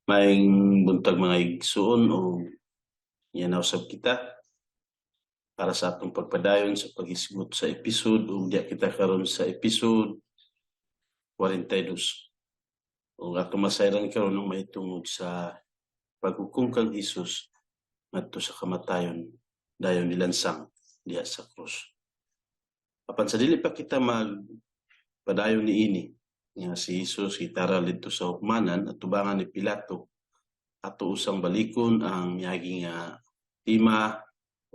Maayong buntag, mga igsuon, o yan usab kita para sa atong pagpadayon sa paghisgot sa episode, ug diya kita karon sa episode 42. Ug atong masayran karon ang mahitungod sa paghukom kang Hesus ngadto sa kamatayon, dayon nilansang diha sa krus. Apan sa dili pa kita mag padayon niini nga si Jesus gitara didto sa hukmanan at tubangan ni Pilato, ato usang balikon ang miagi nga tema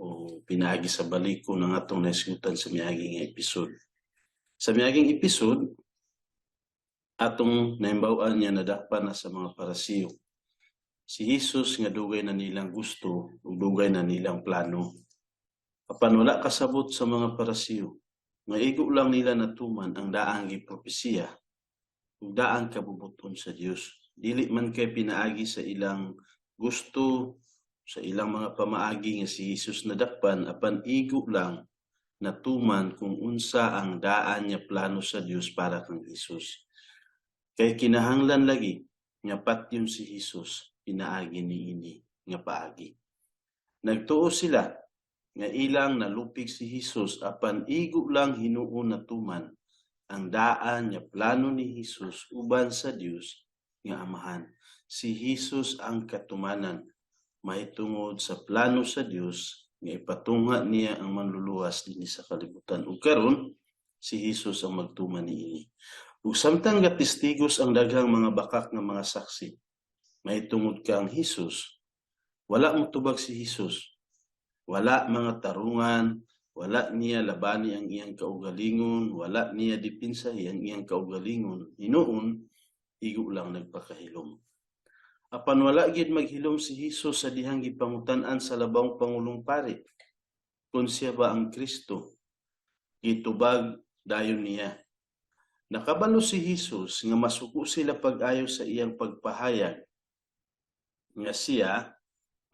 o pinaagi sa balikon ang atong nahisgutan sa miagi nga episode. Sa miaging episode, atong nahimbawaan niya nadakpan na sa mga Parisiyo si Jesus nga dugay na nilang gusto ug dugay na nilang plano. Apan wala kasabot sa mga Parisiyo nga igo lang nila natuman ang daang gipropesiya ug daang kabubuton sa Dios. Dili man kay pinaagi sa ilang gusto, sa ilang mga pamaagi nga si Jesus nadakpan, apan igo lang natuman kung unsa ang daan niya plano sa Dios para kang Jesus. Kay kinahanglan lagi nga patyon si Jesus pinaagi niini nga paagi. Nagtuo sila nga ilang nalupig si Jesus, apan igo lang hinuon natuman ang daan nga plano ni Jesus uban sa Dios nga Amahan. Si Jesus ang katumanan mahitungod sa plano sa Dios nga ipatungha niya ang manluluwas dinhi sa kalibutan. Ug karon si Jesus ang magtuman niini. Ug samtang gatestigos ang daghang mga bakak nga mga saksi mahitungod kang Jesus, wala motubag si Jesus. Wala mga tarungan, wala niya labani ang iyang kaugalingon, wala niya dipinsahi ang iyang kaugalingon. Hinuon, igo lang nagpakahilom. Apan wala gid maghilom si Hesus sa dihang gipangutan-an sa labawng pangulong pari kung siya ba ang Kristo. Gitubag dayon niya. Nakabalo si Hesus nga masuko sila pag-ayo sa iyang pagpahayag nga siya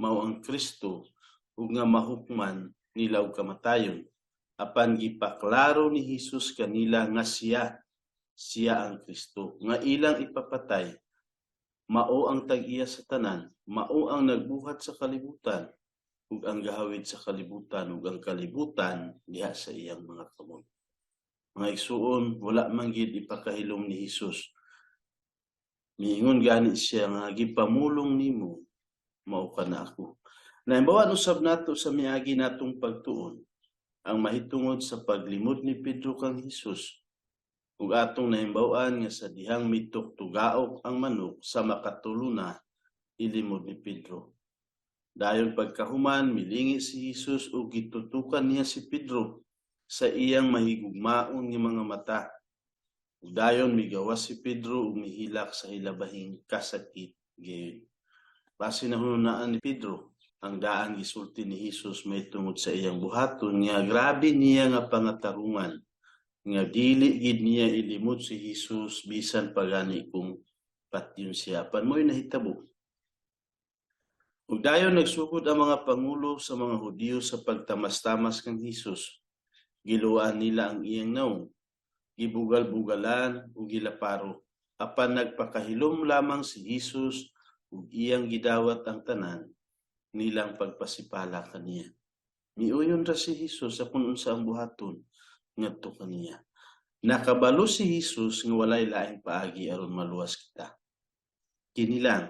mao ang Kristo ug nga mahukman nila og kamatayon. Apan gipaklaro ni Hesus kanila nga siya siya ang Kristo nga ilang ipapatay, mao ang tag-iya sa tanan, mao ang nagbuhat sa kalibutan ug ang gahawid sa kalibutan, ug ang kalibutan diha sa iyang mga kamot. Mga igsuon, wala man gid ipakahilom ni Hesus. Miingon gani siya nga gipamulong nimo, mao kana ako. Nahimbawaan usab nato sa miagi natong pagtuon ang mahitungod sa paglimod ni Pedro kang Hesus, ug atong nahimbaw-an nga sa dihang mitok tugaok ang manok, sa makatulo na ilimod ni Pedro. Dayon pagkahuman, milingi si Hesus ug gitutukan niya si Pedro sa iyang mahigugmaon nga mga mata. Ug dayon migawas si Pedro ug mihilak sa hilabahing kasakit gayud. Base nahununaan ni Pedro ang daan gisulti ni Hesus mahitungod sa iyang buhaton nga grabe niya nga pangatarungan nga dili gid niya ilimod si Hesus bisan pagani kung patyon siya. Apan mo'y nahitabo. Ug dayon nagsugod ang mga pangulo sa mga Hudiyo sa pagtamas-tamas kang Hesus. Giluwaan nila ang iyang nawong, gibugal-bugalan ug gilaparo. Apan nagpakahilom lamang si Hesus ug iyang gidawat ang tanan nilang pagpasipala kaniya. Miuyon ra si Hesus sa kung unsa ang buhaton ngadto kaniya. Nakabalo si Hesus nga walay laing paagi aron maluwas kita. Kini lang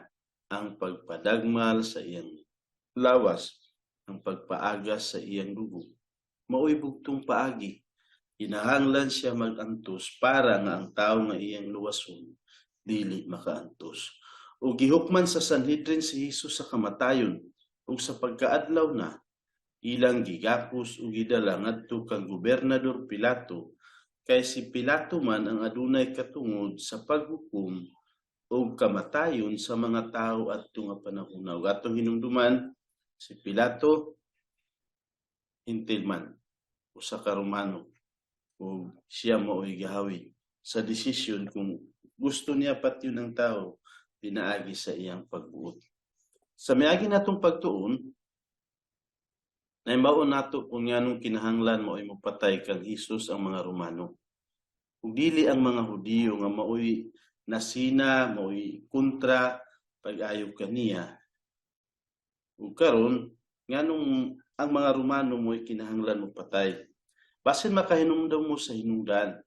ang pagpadagmal sa iyang lawas, ang pagpaagas sa iyang dugo. Mao'y bugtong paagi. Kinahanglan siya mag-antos para nga ang tawo nga iyang luwason dili makaantos. Ug gihukman sa Sanhedrin si Hesus sa kamatayon, ug sa pagkaadlaw na ilang gigapos ug gidala ngadto kang Gobernador Pilato, kay si Pilato man ang adunay katungod sa paghukom og kamatayon sa mga tawo adto nga panahona. Ug atong hinumduman, si Pilato hintil man, usa ka Romano, ug siya mao'y gahawid sa desisyon kung gusto niya patyon ang tao pinaagi sa iyang pagbuot. Sa miagi natong pagtuon, nahimbawon nato kung nganong kinahanglan mao'y mopatay kang Hesus ang mga Romano ug dili ang mga Hudiyo nga mao'y nasina, mao'y kontra. Pag-ayo kaniya. Ug karon, nganong ang mga Romano mo'y kinahanglan mo patay? Basin makahinumdom mo sa hinungdan.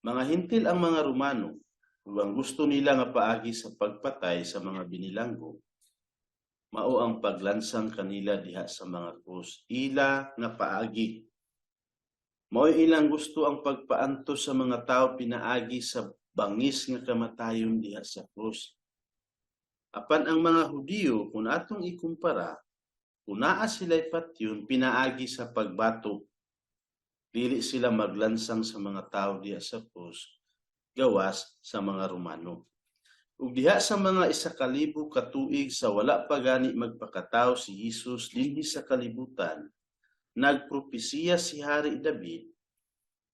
Mga Hentil ang mga Romano ug ang gusto nila nga paagi sa pagpatay sa mga binilanggo mao ang paglansang kanila diha sa mga krus. Ila nga paagi. Mao'y ilang gusto ang pagpaantos sa mga tao pinaagi sa bangis nga kamatayon diha sa krus. Apan ang mga Hudiyo, kung atong ikumpara, kung naa sila'y patyon, pinaagi sa pagbato. Dili sila maglansang sa mga tao diha sa krus, gawas sa mga Romano. Ug diha sa mga 1000 ka tuig sa wala pa gani magpakatao si Jesus dinhi sa kalibutan, nagpropesiya si Hari David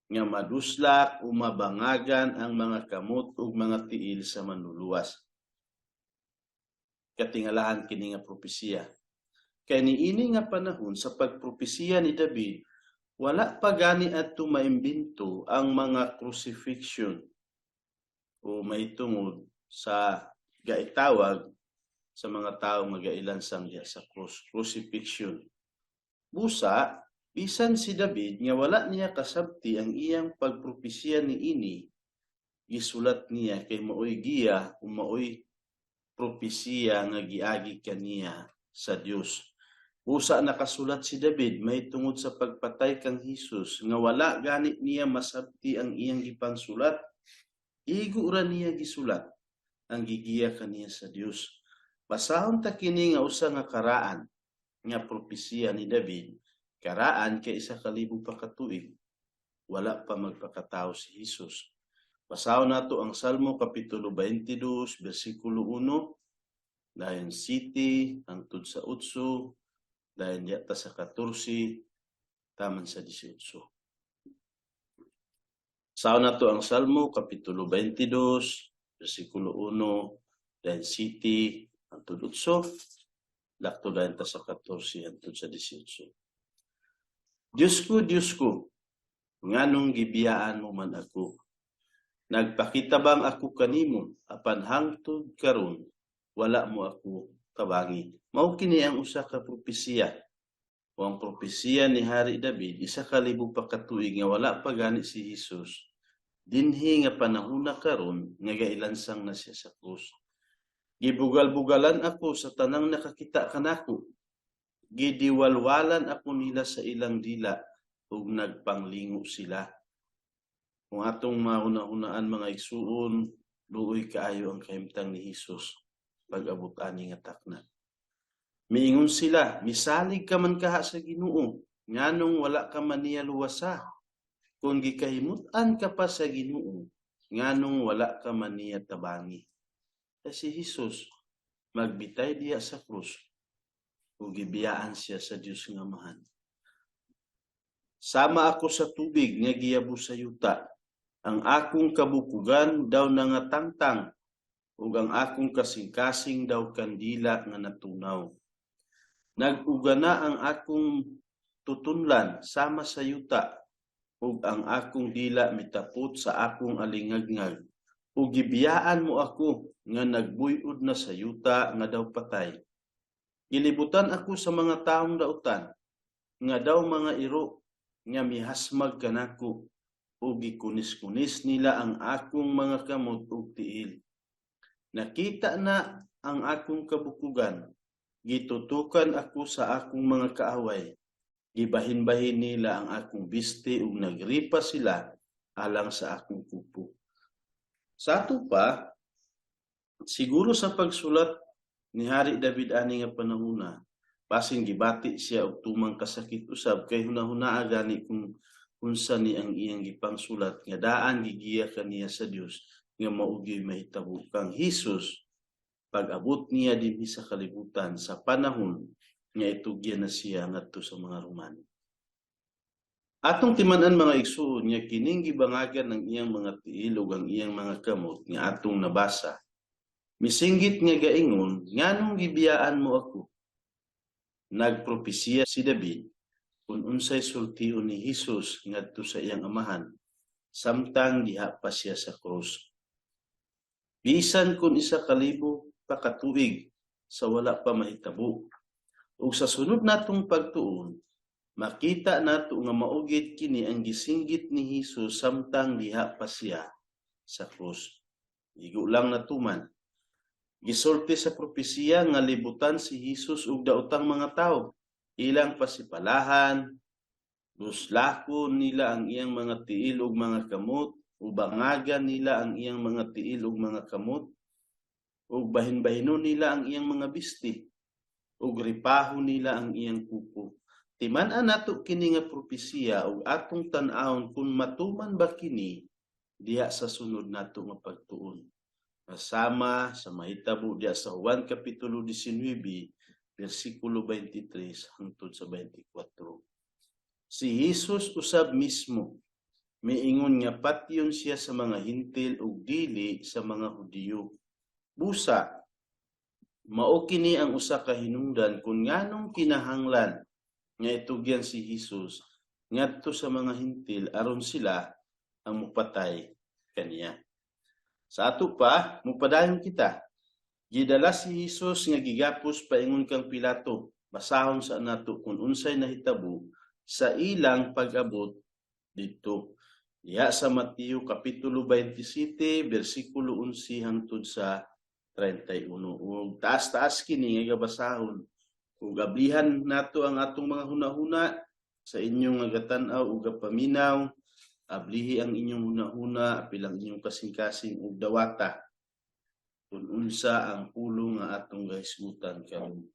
nga maduslak o mabangagan ang mga kamot ug mga tiil sa Manluluwas. Katingalahan kini nga propesiya. Kay niini nga panahon sa pagpropesiya ni David, wala pa gani adto maimbento ang mga crucifixion o mahitungod sa gaitawag sa mga tao nga gailansang diha sa krus, crucifixion. Busa, bisan si David nga wala niya kasabti ang iyang pagpropesiya niini, gisulat niya kay maoy giya o maoy propesiya nga giagi kaniya sa Dios. Usa nakasulat si David mahitungod sa pagpatay kang Hesus nga wala gani niya masabti ang iyang gipangsulat. Igo ra niya gisulat ang gigiya kaniya sa Dios. Basahon ta kini nga usa nga karaan nga propesiya ni David, karaan kay 1000 pa ka tuig wala pa magpakatao si Hesus. Basahon nato ang Salmo kapitulo 22 bersikulo 1, dayon 7 hangtod sa 8, dayon diha ta sa 14 taman sa 18. Basahon nato ang Salmo kapitulo 22 bersikulo 1, dayon 7 hangtod 8, lakto dayon ta sa 14 hangtod sa 18. Diyos ko, Diyos ko, nganong gibiyaan mo man ako? Nagpakitabang ako kanimo, apan hangtod karon wala mo ako tabangi. Mao kini ang usa ka propesiya. O ang propesiya ni Hari David, 1000 pa ka tuig nga wala pa gani si Hesus dinhi nga panahona karon nga gailansang na siya sa krus. Gibugal-bugalan ako sa tanang nakakita kanako. Gidiwalwalan ako nila sa ilang dila ug nagpanglingo sila. Kung atong mahuna-hunaan, mga igsuon, luoy kaayo ang kahimtang ni Hesus pag-abot ani nga takna. Miingon sila, "Misalig ka man kaha sa Ginoo, nganong wala ka man niya luwasa? Kung gikahimut-an ka pa sa Ginoo, nganong wala ka man niya tabangi?" Kasi si Hesus magbitay diha sa krus ug gibiyaan siya sa Dios nga Amahan. Sama ako sa tubig nga giyabo sa yuta. Ang akong kabukugan daw nangatangtang ug ang akong kasing-kasing daw kandila nga natunaw. Nag-uga na ang akong tutunlan sama sa yuta ug ang akong dila mitapot sa akong alingagngag. Ug gibiyaan mo ako nga nagbuy-od na sa yuta nga daw patay. Gilibutan ako sa mga taong dautan nga daw mga iro nga mihasmag kanako ug gikunis-kunis nila ang akong mga kamot ug tiil. Nakita na ang akong kabukugan, gitutukan ako sa akong mga kaaway. Gibahin-bahin nila ang akong biste ug nagripa sila alang sa akong kupo. Sa ato pa, siguro sa pagsulat ni Hari David ani nga panahona, basin gibati siya og tumang kasakit usab kay hunahunaa gani kung unsa ni ang iyang gipangsulat nga daan gigiya kaniya sa Dios nga mao gyud mahitabo kang Hesus pag-abot niya dinhi sa kalibutan sa panahon nga itugyan na siya ngadto sa mga Romano. Atong timan-an, mga igsuon, nga kining gibangagan ng iyang mga tiil ug ang iyang mga kamot nga atong nabasa. Misinggit nga gaingon, "Nganong gibiyaan mo ako?" Nagpropesiya si David kung unsay sultion ni Hesus ngadto sa iyang Amahan samtang diha pa siya sa krus. Bisan kung 1000 pa ka tuig sa wala pa mahitabo. Ug sa sunod natong pagtuon, makita nato nga mao gid kini ang gisinggit ni Hesus samtang diha pa siya sa krus. Igo lang natuman. Gisulti sa propesiya nga libutan si Hesus og daotang mga tawo. Ilang pasipalahan, luslakon nila ang iyang mga tiil ug mga kamot, ubangagan nila ang iyang mga tiil ug mga kamot, ug bahin-bahinon nila ang iyang mga bisti, ug ripahon nila ang iyang kuko. Timan-an nato kini nga propesiya ug atong tan-awon kung matuman ba kini diha sa sunod nato nga pagtuon. Kasama sa mahitabo diha sa Juan Kapitulo 19, versikulo 23 hangtod sa 24. Si Jesus usab mismo miingon nga patyon siya sa mga Hintil ug dili sa mga Hudiyo. Busa, mao kini ang usa ka hinungdan kung nganong kinahanglan nga itugyan si Jesus ngadto sa mga Hintil aron sila ang mupatay kaniya. Sa ato pa, mupadayon kita. Gidala si Jesus nga gigapos paingon kang Pilato. Basahon sa nato kung unsay nahitabo sa ilang pag-abot didto. Diha sa Mateo Kapitulo 27, versikulo 11 hangtod sa 31. Ug taas-taas kini nga gabasahon. Ug ablihan nato ang atong mga hunahuna sa inyong nga gatan-aw ug gapaminaw. Ablihi ang inyong hunahuna, apil ang inyong kasing-kasing ug dawata kung unsa ang pulong nga atong gahisgutan karon.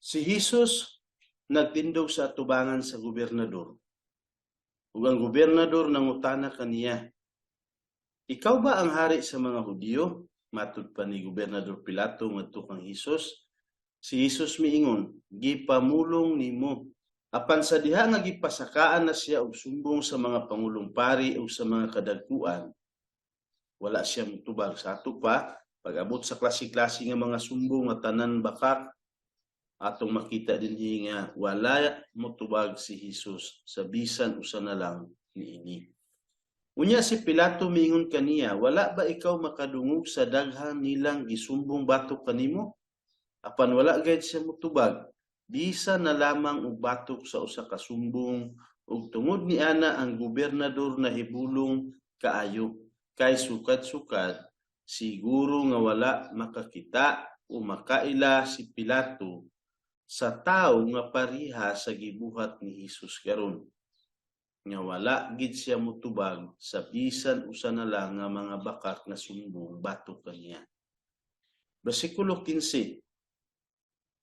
Si Jesus nagtindog sa atubangan sa gobernador. Ug ang gobernador nangutana kaniya, "Ikaw ba ang hari sa mga Hudiyo?" Matud pa ni Gobernador Pilato ngadto kang Hesus. Si Jesus miingon, "Gipamulong nimo." Apan sa diha nga gipasakaan na siya og sumbong sa mga pangulong pari ug sa mga kadagkuan, wala siya mutubag. Sa ato pa, pag-abot sa klase-klase nga mga sumbong nga tanan bakak, atong makita dinhi nga wala motubag si Hesus sa bisan usa na lang niini. Unya si Pilato miingon kaniya, "Wala ba ikaw makadungog sa daghan nilang gisumbong batok kanimo?" Apan wala gayud siya motubag bisan na lamang og batok sa usa ka sumbong, ug tungod niana ang gobernador nahibulong kaayo kay sukad-sukad siguro nga wala makakita o makaila si Pilato sa tawo nga pareha sa gibuhat ni Hesus karon nga wala gid siya motubag sa bisan usa na lang nga mga bakak nga sumbong batok kaniya. Bersikulo 15.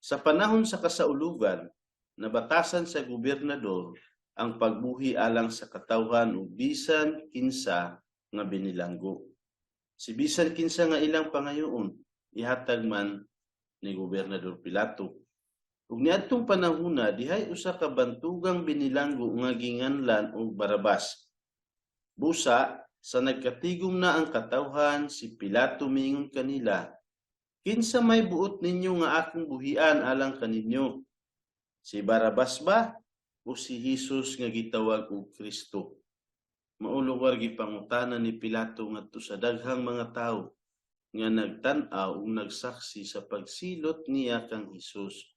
Sa panahon sa kasaulugan, nabatasan sa gobernador ang pagbuhi alang sa katawhan ug bisan kinsa nga binilanggo. Si bisan kinsa nga ilang pangayoon, ihatag man ni Gobernador Pilato. Ug niadtong panahona, dihay usa ka bantugang binilanggo nga ginganlan og Barabas. Busa, sa nagkatigom na ang katawhan, si Pilato miingon kanila, "Kinsa may buot ninyo nga akong buhian alang kaninyo? Si Barabas ba o si Hesus nga gitawag og Kristo?" Mao lugar gipangutana ni Pilato ngadto sa daghang mga tawo nga nagtan-aw ug nagsaksi sa pagsilot niya kang Hesus.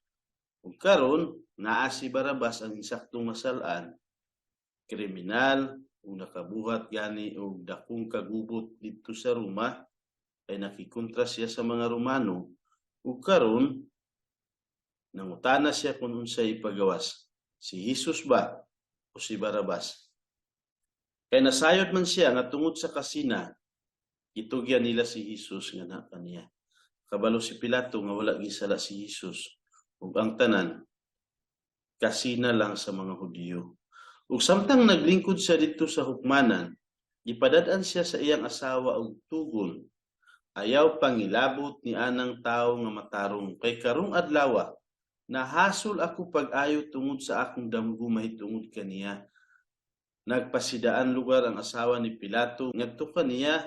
Ug karon naa si Barabas ang insaktong masal-an, kriminal ug nakabuhat gani og dakong kagubot didto sa Roma kay nakikontra siya sa mga Romano, ug karon nangutana siya kung unsay ipagawas, si Hesus ba o si Barabas? Kay nasayod man siya nga tungod sa kasina gitugyan nila si Hesus nga na kaniya. Kabalo si Pilato nga wala gisala si Hesus ug ang tanan kasina lang sa mga Hudiyo. Ug samtang naglingkod siya didto sa hukmanan, gipadad-an siya sa iyang asawa og tugon, "Ayaw pangilabot ni anang tawo nga matarong, kay karong adlawa nahasol ako pag-ayo tungod sa akong damgo mahitungod kaniya." Nagpasidaan lugar ang asawa ni Pilato ngadto kaniya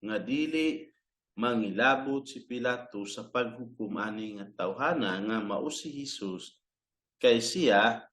nga dili mangilabot si Pilato sa paghukom ani nga tawhana nga mao si Hesus, kay siya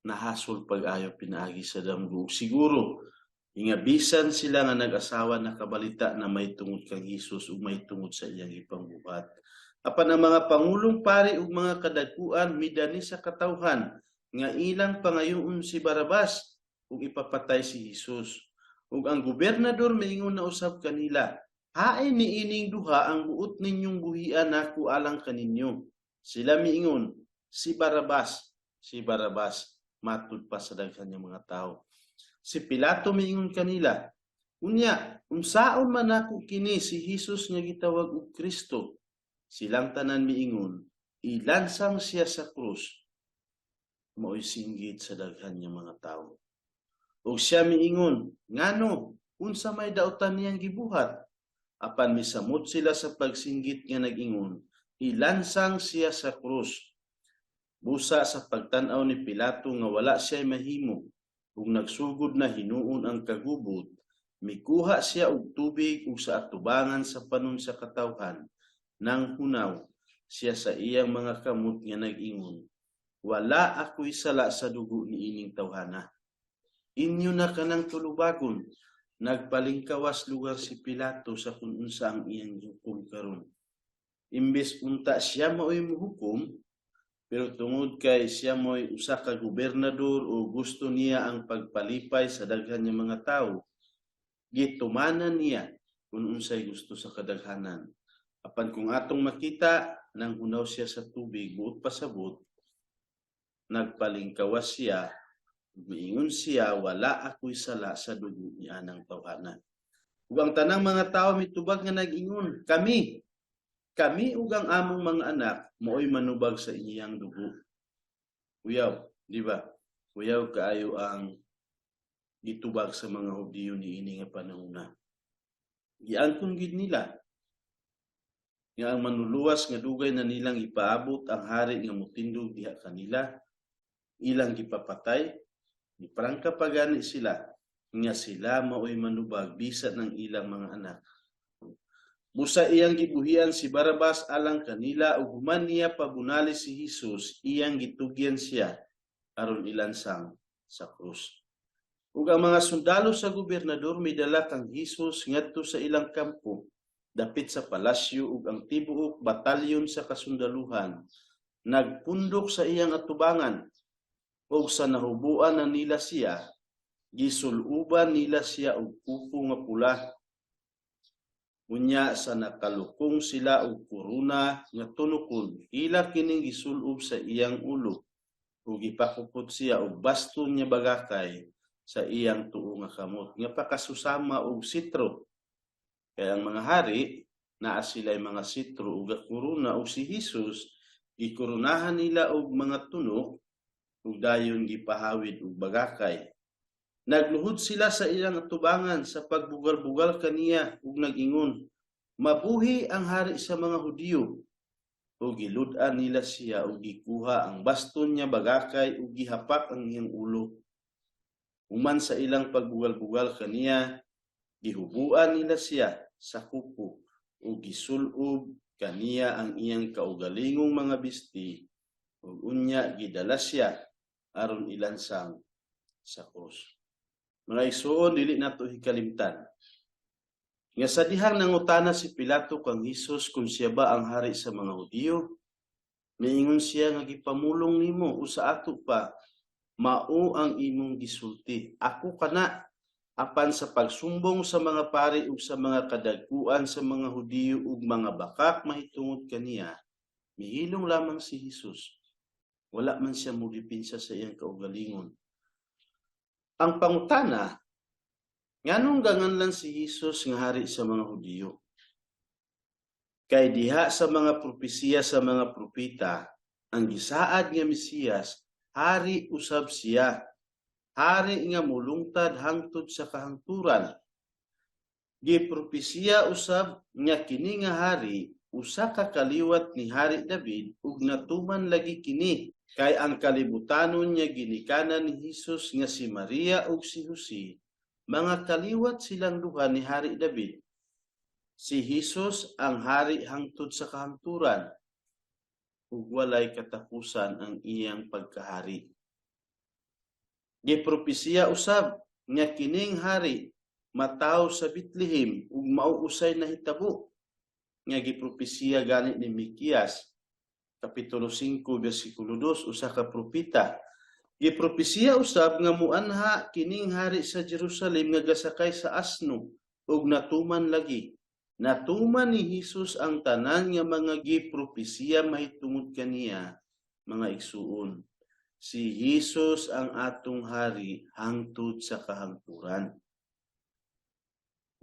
nahasol pag-ayo pinaagi sa damgo. Siguro Nga bisan sila nga nag-asawa nakabalita na may tungod kang Hesus ug may tungod sa iyang ipangbuhat. Apan ang mga pangulong pari ug mga kadagkuan midani sa katawhan nga ilang pangayoon si Barabas ug ipapatay si Hesus. Ug ang gobernador miingon na usab kanila, "Hain niining duha ang buot ninyong buhian nako alang kaninyo?" Sila miingon, "Si Barabas, si Barabas," matud pa sa daghan nga mga tawo. Si Pilato miingon kanila, "Unya, unsaon man nako kini si Hesus nga gitawag og Kristo?" Silang tanan miingon, "Ilansang siya sa krus." Maoy singgit sa daghan nga mga tawo. Ug siya miingon, "Ngano, unsa may dautan niyang gibuhat?" Apan misamot sila sa pagsinggit nga nag-ingon, "Ilansang siya sa krus." Busa sa pagtan-aw ni Pilato nga wala siya mahimo, ug nagsugod na hinuon ang kagubot, mikuha siya og tubig ug sa atubangan sa panon sa katawhan, nang hunaw siya sa iyang mga kamot nga nag-ingon, "Wala ako'y sala sa dugo niining tawhana. Inyo na kanang tulubagon." Nagpalingkawas lugar si Pilato sa kung unsa ang iyang hukom karon. Imbes unta siya mao'y muhukom, pero tungod kay siya mo'y usa ka gobernador o gusto niya ang pagpalipay sa daghan nga mga tawo, gitumanan niya kung unsay gusto sa kadaghanan. Apan kung atong makita, nang hunaw siya sa tubig, buot pasabot, nagpalingkawas siya, miingon siya, "Wala ako'y sala sa dugo ni anang tawhana." Ug ang tanang mga tawo mitubag nga nag-ingon, "Kami, kami ug ang among mga anak maoy manubag sa iyang dugo." Kuyaw, di ba? Kuyaw kaayo ang gitubag sa mga Hudiyo niini nga panahona. Giangkon gid nila nga ang manluluwas nga dugay na nilang ipaabot, ang hari nga mutindog diha kanila, ilang gipapatay. Giprangka pa gani sila nga sila maoy manubag bisan ng ilang mga anak. Busa iyang gibuhian si Barabas alang kanila ug human niya pabunali si Hesus, iyang gitugyan siya aron ilansang sa krus. Ug ang mga sundalo sa gobernador midala kang Hesus ngadto sa ilang kampo dapit sa palasyo, ug ang tibuok batalyon sa kasundaluhan nagpundok sa iyang atubangan. Ug sa nahubuan na nila siya, gisuluban nila siya og kupo nga pula. Unya sa nakalukong sila og korona nga tunokon, ila kining gisulob sa iyang ulo ug gipakupot siya og baston nga bagakay sa iyang tuo nga kamot nga pakasusama og sitro. Kay ang mga hari naa sila'y mga sitro ug korona, ug si Hesus gikoronahan nila og mga tunok ug dayon gipahawid og bagakay. Nagluhod sila sa ilang atubangan sa pagbugal-bugal kaniya ug nag-ingon, "Mabuhi ang hari sa mga Hudiyo!" Ug gilud-an nila siya ug gikuha ang baston niya bagakay ug gihapak ang iyang ulo. Human sa ilang pagbugal-bugal kaniya, gihubuan nila siya sa kupo ug gisulob kaniya ang iyang kaugalingong mga bisti, ug unya gidala siya aron ilansang sa krus. Mga igsuon, dili nato hikalimtan nga sa dihang nangutana si Pilato kang Hesus kung siya ba ang hari sa mga Hudiyo, miingon siya nga, "Gipamulong nimo o sa ato pa, mao ang imong gisulti. Ako kana." Apan sa pagsumbong sa mga pari ug sa mga kadagkuan sa mga Hudiyo ug mga bakak mahitungod kaniya, mihilong lamang si Hesus. Wala man siya modepensa sa iyang kaugalingon. Ang pangutana, nganong ganganlan si Hesus nga hari sa mga Hudiyo? Kay diha sa mga propesiya sa mga propeta, ang gisaad nga Mesiyas, hari usab siya. Hari nga mulungtad hangtod sa kahangturan. Gipropesiya usab nga kini nga hari usa ka kaliwat ni Hari David, ug natuman lagi kini kay ang kalibutanon niya ginikanan ni Hesus nga si Maria ug si Jose, mga kaliwat silang duha ni Hari David. Si Hesus ang hari hangtod sa kahangturan ug walay katapusan ang iyang pagkahari. Gipropesiya usab nga kining hari mataw sa Bethlehem ug mao usay nahitabo nga gipropesiya gani ni Mikias kapitulo 5 bersikulo 2, usa ka propeta. Gipropesiya usab nga muanha kining hari sa Jerusalem nga gasakay sa asno ug natuman lagi. Natuman ni Hesus ang tanan nga mga gipropesiya mahitungod kaniya, mga igsuon. Si Hesus ang atong hari hangtod sa kahangturan.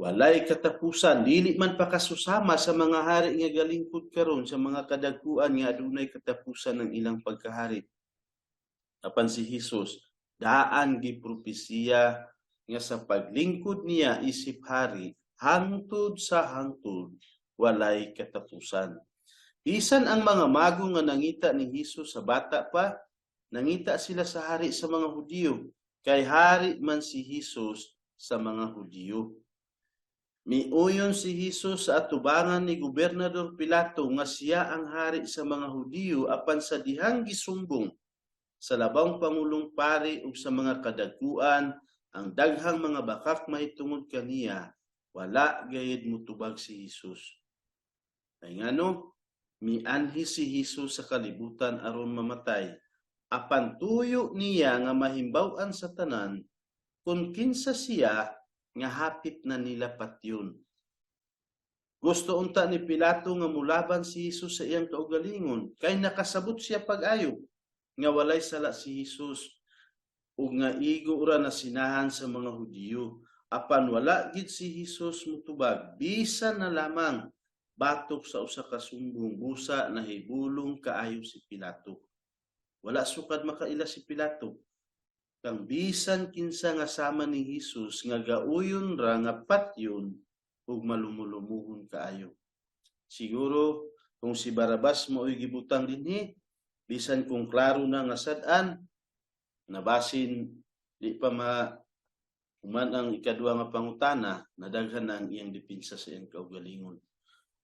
Walay katapusan, dili man pakasusama sa mga hari nga galingkod karon sa mga kadagkuan nga adunay katapusan ng ilang pagkahari. Apan si Hesus, daan gipropesiya nga sa paglingkod niya isip hari hangtod sa hangtod, walay katapusan. Bisan ang mga mago nga nangita ni Hesus sa bata pa, nangita sila sa hari sa mga Hudiyo, kay hari man si Hesus sa mga Hudiyo. Miuyon si Hesus sa atubangan ni Gobernador Pilato nga siya ang hari sa mga Hudiyo, apan sa dihang gisumbong sa labang pangulong pari ug sa mga kadagkuan ang daghang mga bakak mahitungod kaniya, wala gayud mutubag si Hesus. Kay ngano, mianhi si Hesus sa kalibutan aron mamatay, apan tuyo niya nga mahimbaw-an sa tanan kung kinsa siya nga hapit na nila patyon. Gusto unta ni Pilato nga mulaban si Hesus sa iyang kaugalingon kay nakasabot siya pag-ayo nga walay sala si Hesus ug nga igo ra na sinahan sa mga Hudiyo. Apan wala gid si Hesus mutubag bisan na lamang batok sa usa ka sumbong, busa nahibulong kaayo si Pilato. Wala sukad makaila si Pilato kang bisan kinsa nga sama ni Hesus nga gauyon ra nga patyon ug malumulumuhon kaayo. Siguro kung si Barabas mao'y gibutang dinhi, bisan kung klaro na nga sad-an, nabasin di pa ma human ang ikaduha nga pangutana, nadaghan na ang iyang depensa sa iyang kaugalingon.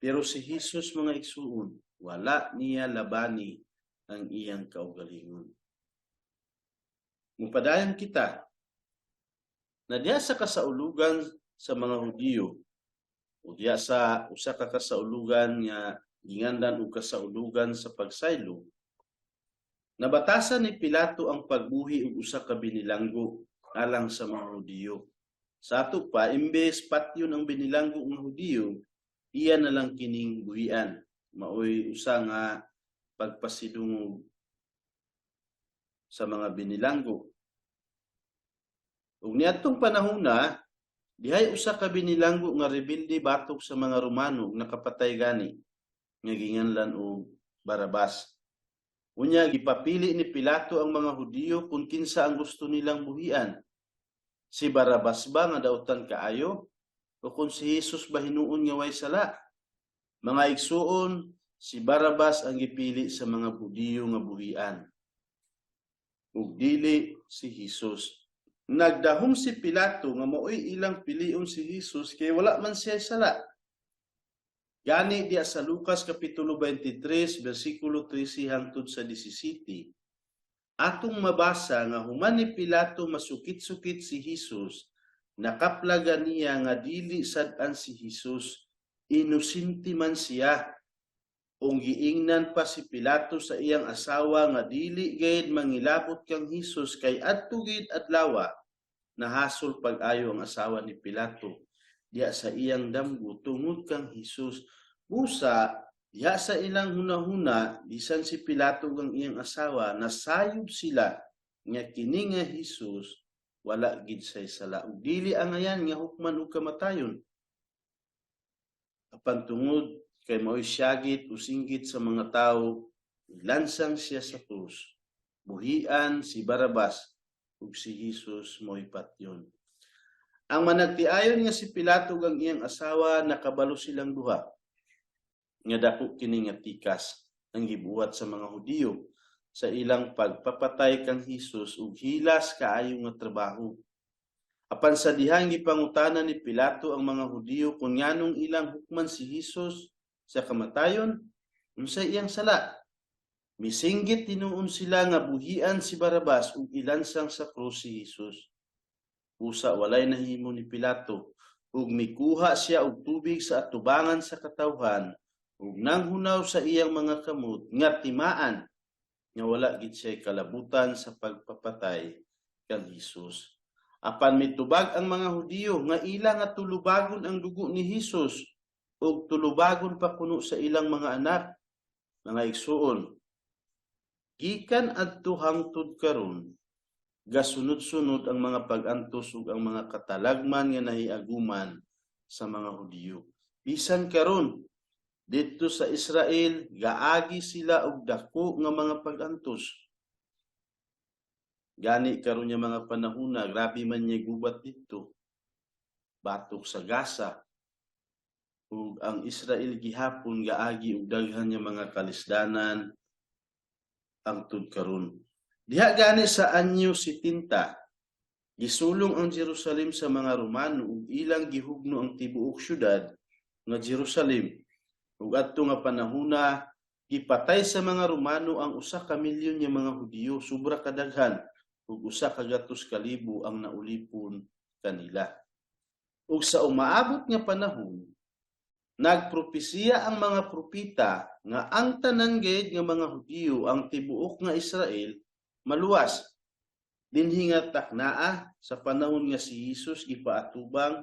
Pero si Hesus, mga igsuon, wala niya labani ang iyang kaugalingon. Mupadayon kita na diya sa kasaulugan sa mga Hudiyo o diya sa usa ka kasaulugan nga ginganlan og kasaulugan sa pagsaylo, nabatasan ni Pilato ang pagbuhi og usa ka binilanggo alang sa mga Hudiyo. Sa ato pa, imbes patyon ang binilanggo nga Hudiyo, iya na lang kining buhian. Maoy usa nga pagpasidungog sa mga binilanggo. Ug niadtong panahona, dihay usa ka binilanggo nga rebelde batok sa mga Romano ug nakapatay gani nga ginganlan og Barabas. Unya gipapili ni Pilato ang mga Hudiyo kung kinsa ang gusto nilang buhian. Si Barabas ba nga dautan kaayo o kung si Hesus ba hinuon nga way sala? Mga igsuon, si Barabas ang gipili sa mga Hudiyo nga buhian ug dili si Hesus. Nagdahom si Pilato nga mao'y ilang pilion si Hesus kay wala man siya sala. Gani diya sa Lucas kapitulo 23 bersikulo 13 hangtod sa 17, atong mabasa nga human ni Pilato masukit-sukit si Hesus, nakaplaga niya nga dili sad-an si Hesus, inosente man siya. Ung giingnan pa si Pilato sa iyang asawa nga dili gayud mangilabot kang Hesus kay adto gid adlawa nahasol pag-ayo ang asawa ni Pilato diha sa iyang damgo tungod kang Hesus. Busa diha sa ilang hunahuna, bisan si Pilato ug ang iyang asawa, nasayop sila nga kini nga Hesus wala gid say sala ug dili angayan nga hukman og kamatayon. Apan tungod kay mao'y syagit o singgit sa mga tawo, lansang siya sa krus. Buhian si Barabas ug si Hesus mo'y patyon. Ang managtiayon nga si Pilato ug ang iyang asawa, nakabalo silang duha nga dako kini nga tikas ang gibuhat sa mga Hudiyo sa ilang pagpapatay kang Hesus ug hilas kaayo nga trabaho. Apan sa dihang gipangutana ni Pilato ang mga Hudiyo kung nganong ilang hukman si Hesus sa kamatayon, unsay iyang sala. Misinggit tinuon sila nga buhian si Barabas ug ilansang sa krus si Hesus. Usa walay nahimo ni Pilato ug mikuha siya og tubig sa atubangan sa katawhan ug nanghunaw sa iyang mga kamot nga timaan nga wala gid siya kalabutan sa pagpapatay kang Hesus. Apan mitubag ang mga Hudiyo nga ila nga tulubagon ang dugo ni Hesus ug tulubagon pa kuno sa ilang mga anak. Mga igsuon, gikan adto hangtod karon gasunod-sunod ang mga pag-antos ug ang mga katalagman nga nahiaguman sa mga Hudiyo. Bisan karon didto sa Israel gaagi sila og dako nga mga pag-antos. Gani karon nga mga panahona, grabe man niya gubat didto. Batok sa Gaza ug ang Israel gihapon gaagi og daghan nga mga kalisdanan hangtod karon. Diha gani sa anyo 70, gisulong ang Jerusalem sa mga Romano ug ilang gihugno ang tibuok syudad nga Jerusalem. Ug adto nga panahona gipatay sa mga Romano ang 1 ka milyon nga mga Hudiyo, sobra kadaghan, ug 100,000 ang naulipon kanila. Ug sa umaabot nga panahon, nagpropesiya ang mga propeta nga ang tanan gayud nga mga Hudiyo, ang tibuok nga Israel, maluwas. Dinhi nga taknaa sa panahon nga si Jesus gipaatubang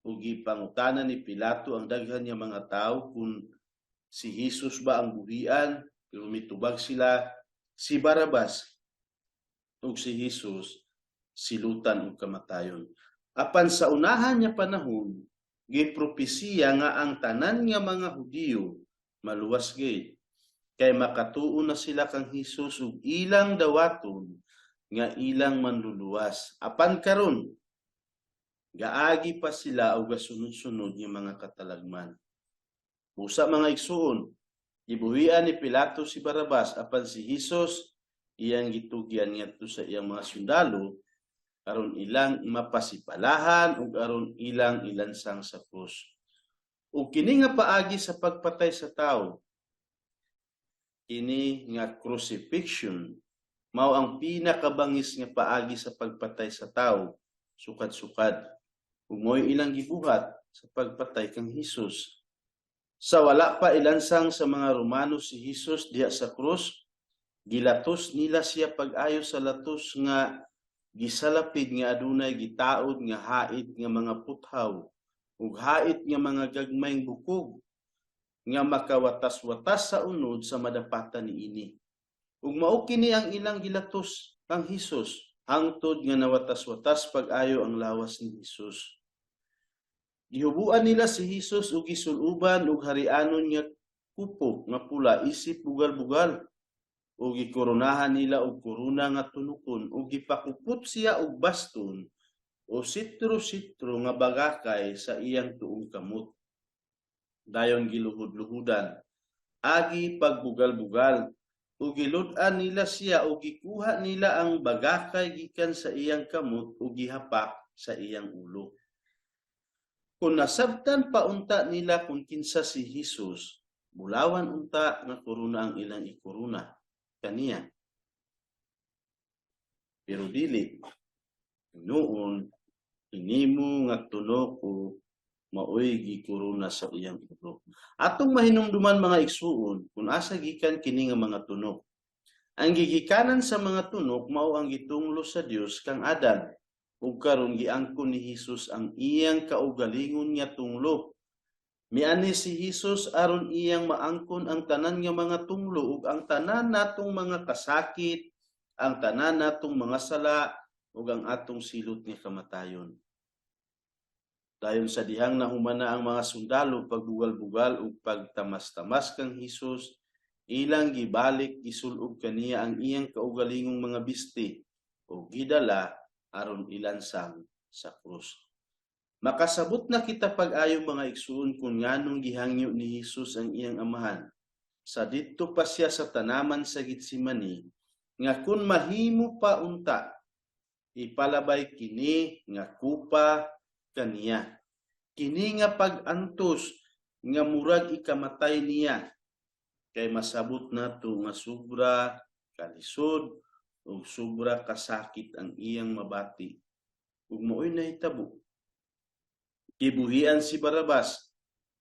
ug gipangutana ni Pilato ang daghan nga mga tawo kung si Jesus ba ang buhian, pero mitubag sila si Barabas ug si Jesus silutan og kamatayon. Apan sa unahan nga panahon, gipropesiya nga ang tanan nga mga Hudiyo maluwas gid kay makatuo na sila kang Hesus ug ilang dawaton nga ilang manluluwas. Apan karon gaagi pa sila og gasunod-sunod nga mga katalagman. Busa, mga igsuon, gibuhian ni Pilato si Barabas, apan si Hesus iyang gitugyan ngadto sa iyang mga sundalo aron ilang mapasipalahan ug aron ilang ilansang sa krus. Ug kini nga paagi sa pagpatay sa tawo, kini nga crucifixion, mao ang pinakabangis nga paagi sa pagpatay sa tawo sukad-sukad. Ug mao'y ilang gibuhat sa pagpatay kang Hesus. Sa wala pa ilansang sa mga Romano si Hesus diha sa krus, gilatos nila siya pag-ayo sa latos nga gisalapid nga adunay gitaod nga hait nga mga puthaw ug hait nga mga gagmayng bukog nga makawatas-watas sa unod sa madapatan niini. Ug mao kini ang ilang gilatos kang Hesus hangtod nga nawatas-watas pag-ayo ang lawas ni Hesus. Gihubuan nila si Hesus ug gisuluban og harianon nga kupo nga pula isip bugal-bugal ug gikoronahan nila og korona nga tunukon ug gipakupot siya og baston o sitro-sitro nga bagakay sa iyang tuong kamot. Dayon giluhod-luhudan agi pagbugal-bugal ug gilud-an nila siya ug gikuha nila ang bagakay gikan sa iyang kamot ug gihapak sa iyang ulo. Kung nasabtan pa unta nila kung kinsa si Hesus, bulawan unta nga korona ang ilang ikorona kaniya. Pero dili, noon inimo nga tunoko maoy gikorona sa iyang ulo. Atong mahinumduman, mga igsuon, kung asa gikan kini nga mga tunok. Ang gigikanan sa mga tunok mao ang gitunglo sa Dios kang Adam. Ug karon giangkon ni Hesus ang iyang kaugalingon nga tunglo. Miani si Hesus aron iyang maangkon ang tanan nga mga tunglo ug ang tanan natong mga kasakit, ang tanan natong mga sala ug ang atong silot nga kamatayon. Dayon sa dihang nahumana ang mga sundalo pagbugal-bugal ug pagtamas-tamas kang Hesus, ilang gibalik gisulob kaniya ang iyang kaugalingong mga bisti ug gidala aron ilansang sa krus. Makasabot na kita pag-ayo, mga igsuon, kung nganong gihangyo ni Hesus ang iyang Amahan. Sa didto pa siya sa tanaman sa Getsemani nga kung mahimo pa unta, ipalabay kini nga kupa kaniya. Kini nga pag-antos nga murag ikamatay niya, kay masabot nato nga sobra kalisod ug sobra kasakit ang iyang mabati. Ug mao'y nahitabo. Gibuhian si Barabas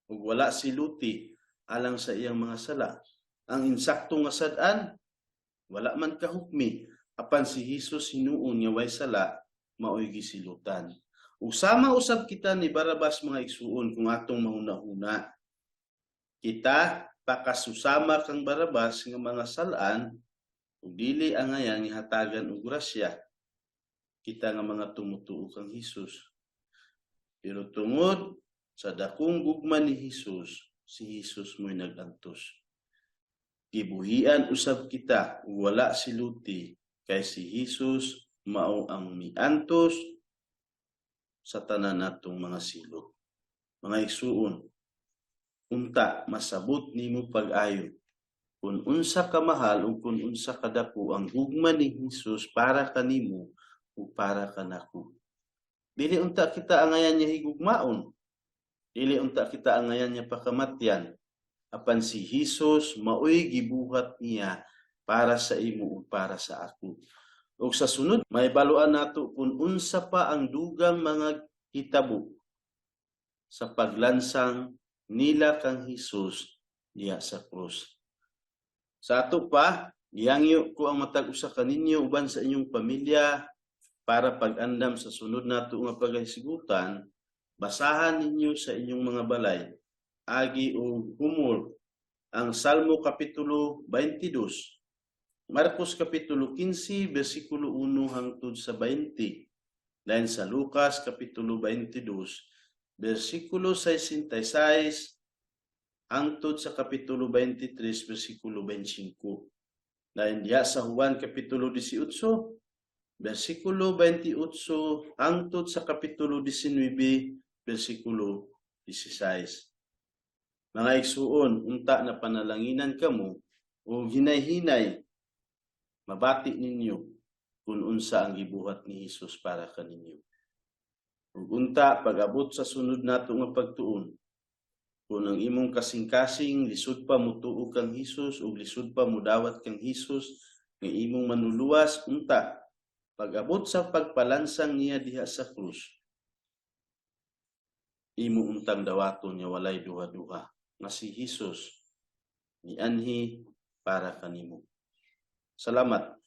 ug wala siluti alang sa iyang mga sala. Ang insakto nga sad-an wala man kahukmi, apan si Hesus hinuon nga way sala mao'y gisilutan. Ug sama usab kita ni Barabas, mga igsuon, kung atong mahuna-huna. Kita pakasusama kang Barabas nga mga salaan ug dili angayan hatagan og grasya kita nga mga tumutuo kang Hesus. Pero tungod sa dakong gugma ni Hesus, si Hesus mo'y nag-antos. Gibuhian usab kita ug wala siluti kay si Hesus mao ang miantos sa tanan natong mga silot. Mga igsuon, unta masabot nimo pag-ayo kung unsa ka mahal ug kung unsa kadako ang gugma ni Hesus para kanimo ug para kanako. Dili unta kita angayan niya higugmaon. Dili unta kita angayan niya pakamatyan. Apan si Hesus maoy gibuhat niya para sa imo ug para sa ako. Ug sa sunod, mahibaluan nato kung unsa pa ang dugang mga hitabo sa paglansang nila kang Hesus diha sa krus. Sa ato pa, gihangyo ko ang matag usa kaninyo uban sa inyong pamilya para pag-andam sa sunod nato nga paghisgutan, basahan ninyo sa inyong mga balay agi og homework ang Salmo kapitulo 22, Marcos kapitulo 15 bersikulo 1 hangtod sa 20, lain sa Lucas kapitulo 22 bersikulo 66 hangtod sa kapitulo 23 bersikulo 25. Lain diha sa Juan kapitulo 18 bersikulo 28 hangtod sa kapitulo 19 bersikulo 16. Mga igsuon, unta na panalanginan kamo o hinay-hinay mabati ninyo kung unsa ang gibuhat ni Hesus para kaninyo. Ug unta pag-abot sa sunod nato nga pagtuon, kung ang imong kasing-kasing lisod pa mutuo kang Hesus ug lisod pa mudawat kang Hesus nga imong manuluwas, unta pag-abot sa pagpalansang niya diha sa krus, imo untang dawaton nga walay duha-duha nga si Hesus mianhi para kanimo. Salamat.